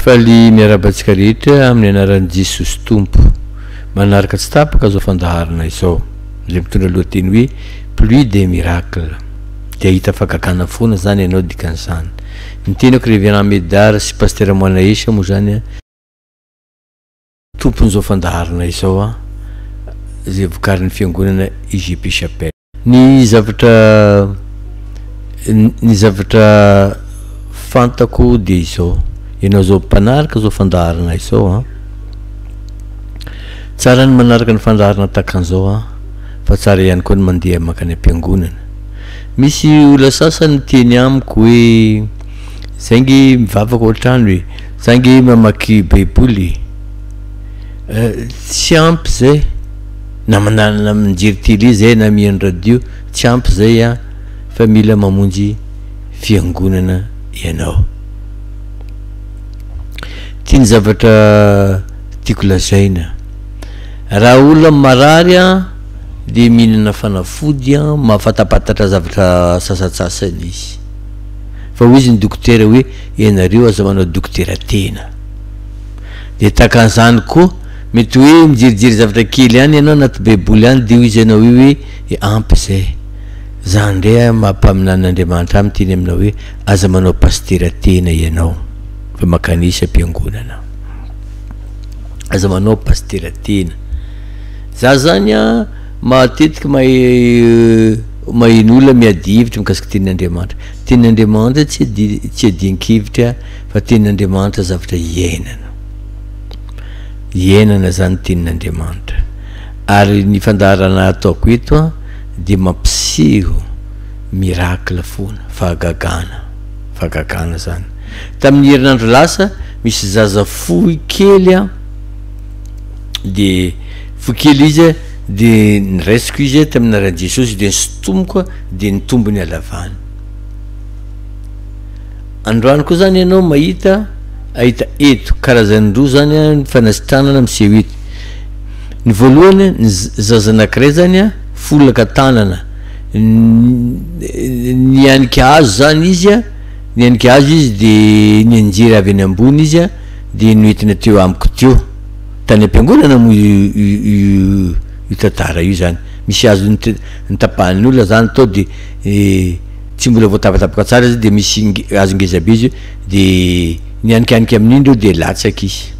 Faly miarahaba antsika rehetra amin'ny anaran'i Jesosy Tompo. Manaraka tsy tapaka izao fandaharana izao, izay mitondra lohateny hoe Pluie des miracles. Dia hahita fahagagana foana izany ianao dikan'izany. Ny tenako Révérend Médard sy Pasteur Moanaesha moa izany tompon'izao fandaharana izao izay vokarin'ny fiangonana IGP Chapelle. Ny zavatra ny zavatra fantako dia izao, ianao izao mpanaraka izao fandaharana izao an, tsara ny manaraka ny fandaharana tahaka an'izao an, fa tsara ihany koa ny mandeha mankany am-piangonana. Misy olona sasany miteny amiko hoe zay nge mivavaka ao an-trano e, za nge mamaky baiboly e, tsy ampy zay. Na manana mijery télé zay na mihaino radio tsy ampy zay an fa mila mamonjy fiangonana ianao. Ty ny zavatra tiako lazaina, raha olona marary an de mihinana fanafody an mahafatapatatra zavatra sasatsasany izy, fa hoy izy ny dokotera hoe ianareo aza manao dokotera tena, de tahaka an'izany koa Mety hoe mijerijery zavatra kely ihany ianao anaty baiboly any dia hoy izy anao io hoe e ampy izay. Za ndray a maha mpaminanin'Andriamanitra ahy miteny aminao hoe aza manao pasitera tena ianao fa makanisa am-piangonana. Aza manao pasitera tena. Za zany a matetika mahe maheno olona miady hevitra mikasika tenin'Andriamanitra. Tenin'Andriamanitra tsy adi- tsy adian-kevitra fa tenin'Andriamanitra zavatra iainana. Iainana izany tenin'Andriamanitra. Ary ny fandaharana ataoko eto an dia mampiseho miracle foana, fahagagana, fahagagana izany. Tamin'ny herinandro lasa misy zaza fohy kely an, dia fohy kely izy an, dia niraisiko izy an tamin'ny anaran'i Jesosy dia nisintomiko an, dia nitombo ny halavany. Androany koa zany ianao mahita ahita eto karazany roa zany a ny fanasitranana miseho eto. Ny voalohany ny zaza anakiray zany a folaka tanana nianika hazo zany izy a, nianika hazo izy de nianjera avy any ambony izy a de noentina teo amiko teo, tany am-piangonana moa io io io tantara io zany, misy hazo nitapahan'ny olona zany tao de Tsy mbola voatapatapaka tsara izy dia misy hazo ngeza be izy dia nihanikanika amin'iny ireo dia latsaka izy.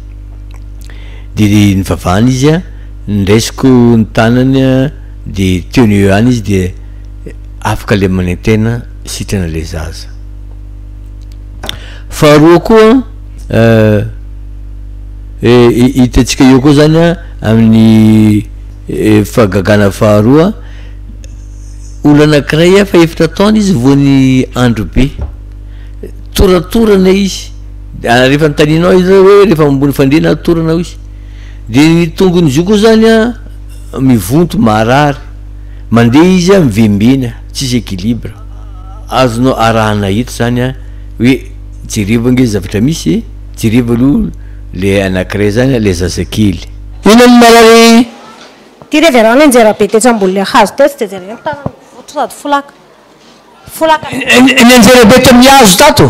Dia nivavahana izy an, niraisiko ny tanany an, dia teo no eo ihany izy dia afaka ilay manaintaina, sitrana ilay zaza. Faharoa koa an, hitantsika eo koa zany an, amin'ny fahagagana faharoa, Olona anakiray efa efatra taona izy voan'ny andro be, toratorana izy, rehefa anontanianao izy hoe rehefa ambony fandriana aho torana hoy izy, de ny tongony izy io koa zany an mivonto marary, mandeha izy an mivembena, tsisy equilibre, azonao arahana eto zany an hoe jerevo ange zavatra misy e, jerevo aloha le anakiray zany an, le zazakely. Inona no marary Ty reverend nianjera be tetsy ambony le hazo tetsy de jereo ny tanany mivoto sady folaka folaka be. Nianjera be tamin'ny hazo tato? Ie.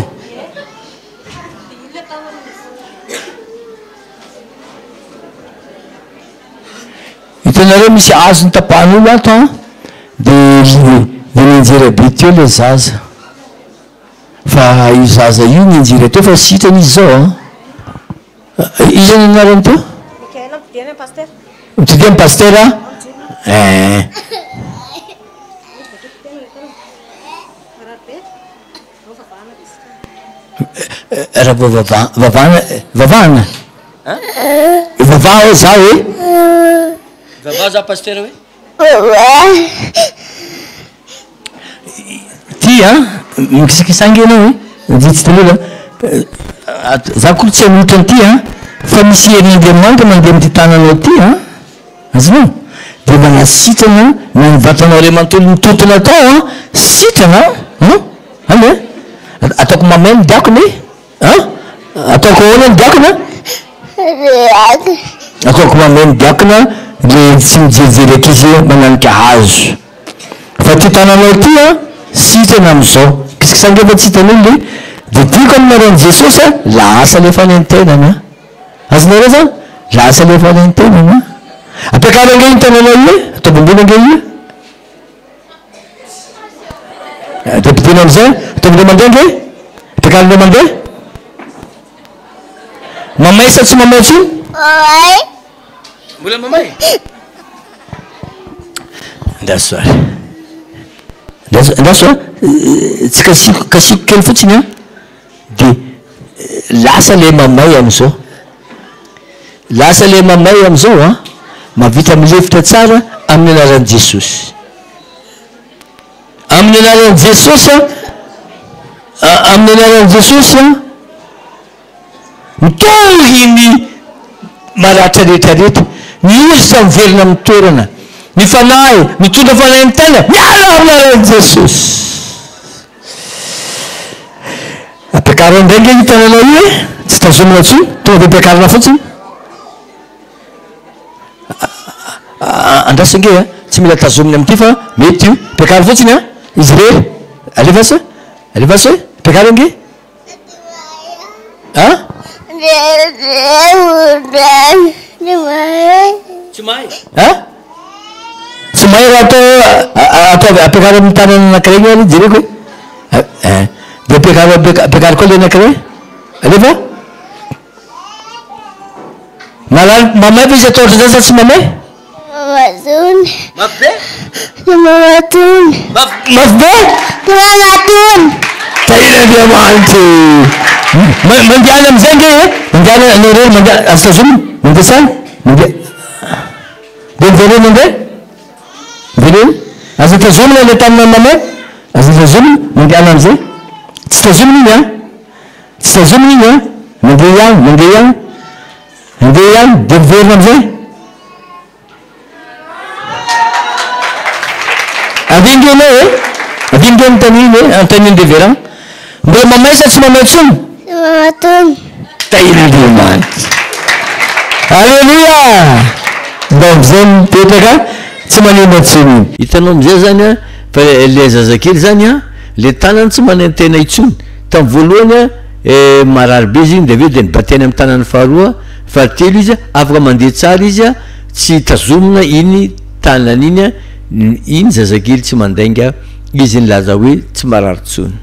De iny le tanany mivoto. Hitanareo misy hazo notapahan'olo ato an, de de nianjera be teo le zaza. Fa io zaza io nianjera teo fa sitrana izy zao an. Iza ny anarany teo? Mikaela mitodia any pasitera. Mitodia amin'ny pasitera? Eh. Raha vao vava- vavahana, vavahana? Vavaha hoe za hoe? Vavaha za pasitera hoe? Ty an, mikisakisa ange ianao e, dia tsy taloha za akory tsy hanohitra an'ity an, fa misy herin'Andriamanitra mandeha amin'ity tananao ity an, azonao? Dia manasitrana na ny vatanao iray manontolo mitontona tao an, sitrana an, an, an e, ataoko mamay ny diakona e. An? Ataoko ahoana ny diakona? Ataoko mamay ny diakona le tsy mijerijery ankizy mananika hazo. Fa ty tananao ty an, sitrana amizao. Kisikisa ange fa tsy hitan'olo le. Dia tiako amin'ny anaran'i Jesosy a, lasa le fanentenana a. Azonareo zany? Lasa le fanentenana a. Ampiakaro ange iny tananao iny e, ataovy ambony ange iny e. Dia ampidino amizay, ataovy indray mandeha ange, ampiakaro indray mandeha. Mamay sa tsy mamay intsony? Mamay. Mbola mamay? Andraso ary. Andraso, andraso a, tsy kasiko, kasiko kely fotsiny an, de lasa le mamay am'zao. Lasa le mamay am'zao an, mahavita milefitra tsara amin'ny anaran'i Jesosy. Amin'ny anaran'i Jesosy an, amin'ny anaran'i Jesosy an. Mitohy ny maratra rehetrarehetra, ny hoditra miverina amin'ny toerana, ny fanahy mitondra fanaintaina miala amin'ny anaran'i Jesosy. Ampiakaro indray ange io tananao io e, tsy tazomina intsony, tonga dia ampiakarina fotsiny. Andraso ange a, tsy mila tazomina amin'ity fa mety io, ampiakaro fotsiny a, izy irery, alefaso, alefaso e, ampiakaro ange. An? Tsy mahay. An? Tsy mahay raha atao ataovy ampiakaro amin'ny tanana anankiray iny ary jereko e. Eh, dia ampiakaro ampiakaro koa ilay anankiray. Alefa. Malal mamay ve izy atao ohatran'izany sa tsy mamay? Mamatony. Mafy be? Ny mamatony. Mafy mafy be? Ny mamatony. Tahian'Andriamanitra e! Ma- Mandehana amizay nge e! Mandehana anao irery mandeha azo tazomina, mandeha tsara, mandeha. Dia miverena indray. Miverena. Aza tazomina ilay tanana mamay, aza tazomina, mandehana amizay. Tsy tazomina iny an! Tsy tazomina iny an! Mandeha ihany, mandeha ihany. Mandeha ihany, dia miverina amizay. Avia nge ianao e! Avia nge anontaniana e! Anontanian'i Révérend. Mbola mamay sa tsy mamay intsony? Tsy mamay intsony. Tahian'Andriamanitra. Aleloia! Mba amizay mipetraka tsy manimba intsony iny. Hitanao amizay zany an, fa le zazakely zany an, le tanany tsy manentena intsony, tamin'ny voalohany an, eh marary be izy iny de avy eo de nibateny amin'ny tanany faharoa, fahatelo izy an, afaka mandeha tsara izy an, tsy tazomina iny tanany iny an, iny zazakely tsy mandainga izy nilaza hoe tsy marary intsony.